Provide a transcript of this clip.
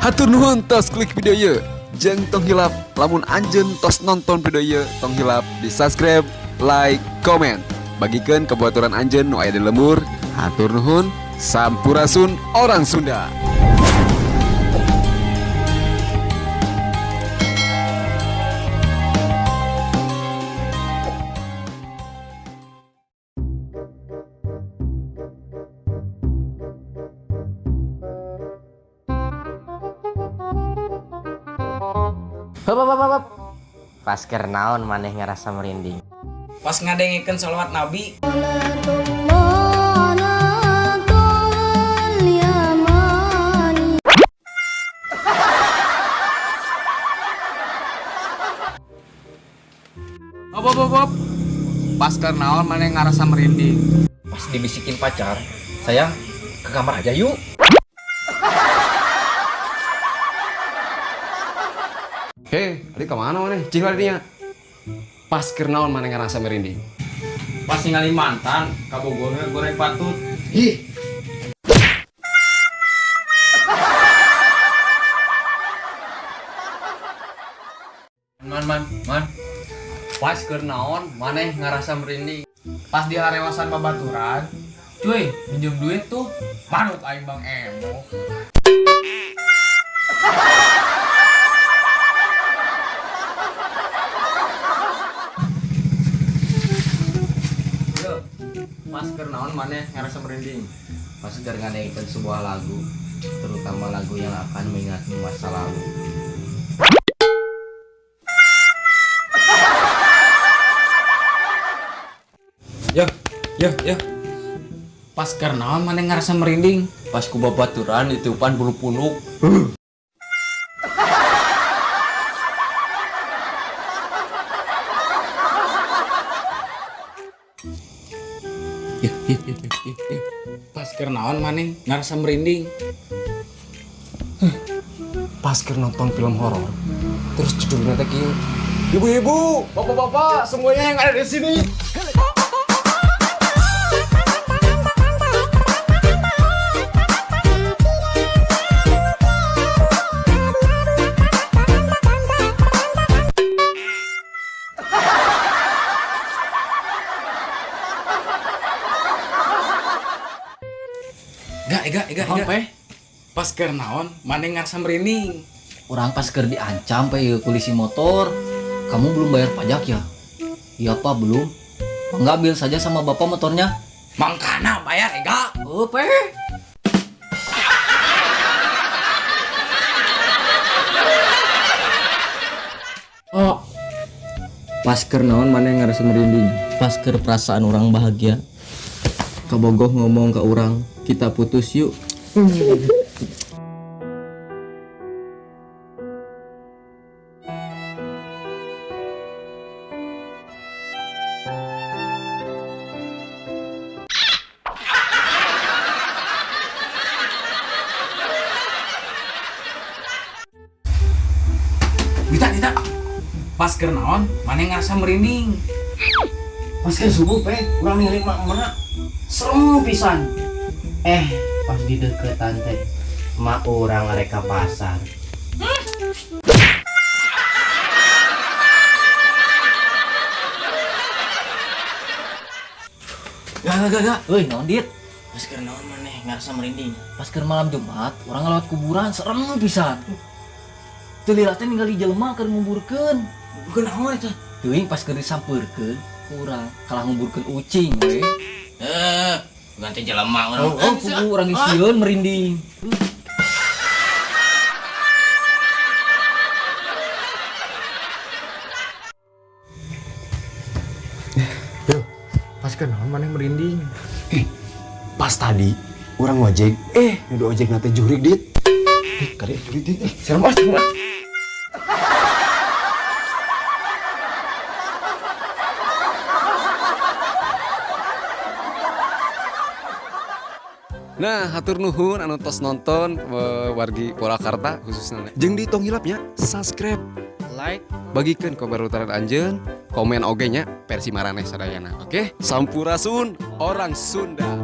Hatur nuhun tos klik video ieu. Jeung tong hilap lamun anjeun tos nonton video ieu, tong hilap di subscribe, like, komen. Bagikeun ka babaturan anjeun nu aya di lembur. Hatur nuhun. Sampurasun orang Sunda. Hop, hop, hop, hop. Pas keur naon maneh ngerasa merinding? Pas ngadengekeun sholawat Nabi. Hop hop hop hop. Pas keur naon maneh ngarasa merinding? Pas dibisikin pacar, sayang ke kamar aja yuk. Hei, tadi kemana maneh? Cing lah dinya. Pas keur naon maneh ngarasa merinding? Pas ningali mantan kabogoh goreng patut. Ih. Man man man. Pas keur naon maneh ngarasa merinding? Pas di harewasan babaturan, cuy, minjem duit tuh, manut aing Bang Emo. Yo, pas keur naon maneh ngarasa merinding? Pas keur ngadengekeun sebuah lagu, terutama lagu yang akan mengingatmu masa lalu. Yo, yo, yo. Pas keur naon maneh ngarasa merinding? Pas ku babaturan ditiupan bulu punuk. Yo, yo, yo, yo, yo. Pas keur naon maneh ngarasa merinding? Pas keur nonton film horor, terus judulnya teh kieu. Ibu-ibu, bapak-bapak, semuanya yang ada di sini. Gak, ega, ega, ega. Pe? Pas keur naon maneh ngarasa merinding? Orang pas keur diancam pe ieu polisi motor. Kamu belum bayar pajak ya? Iya pak belum. Enggak, ambil saja sama bapak motornya. Mangkana bayar ega. Oh pe. Oh. Pas keur naon maneh ngarasa merinding? Pas keur perasaan orang bahagia. Kabogoh ngomong ke orang, kita putus yuk. Dita, Dita. Pas keur naon maneh ngarasa merinding? Pas keur subuh pe, urang ningali emak-emak. Serem pisan. Pas di deketan teh, emak urang rek ka pasar. Gak, gak, gak, gak. Euy, naon dit? Pas keur naon maneh ngarasa merinding? Pas keur malam Jumat, urang ngalewat kuburan serem pisan. Teu lila teh ningali jelema keur nguburkeun. Bukan naon eta? Teuing pas keur disampeurkeun, ku urang kalah nguburkeun ucing we. Bukan teh jelema urang. Oh, oh, kubu urang geus sieun merinding. Yo, pas keur naon maneh merinding? Pas tadi urang ngojek, nudu ojek nate jurig dit. Kali jurig dit. Serem ah, serem ah. Nah, hatur nuhun anu tos nonton wargi Purwakarta khususnya. Jeung di tong hilap nya subscribe, Like, bagikeun ka babaturan anjeun, komen oge nya versi maraneh sadayana. Oke, sampurasun orang Sunda.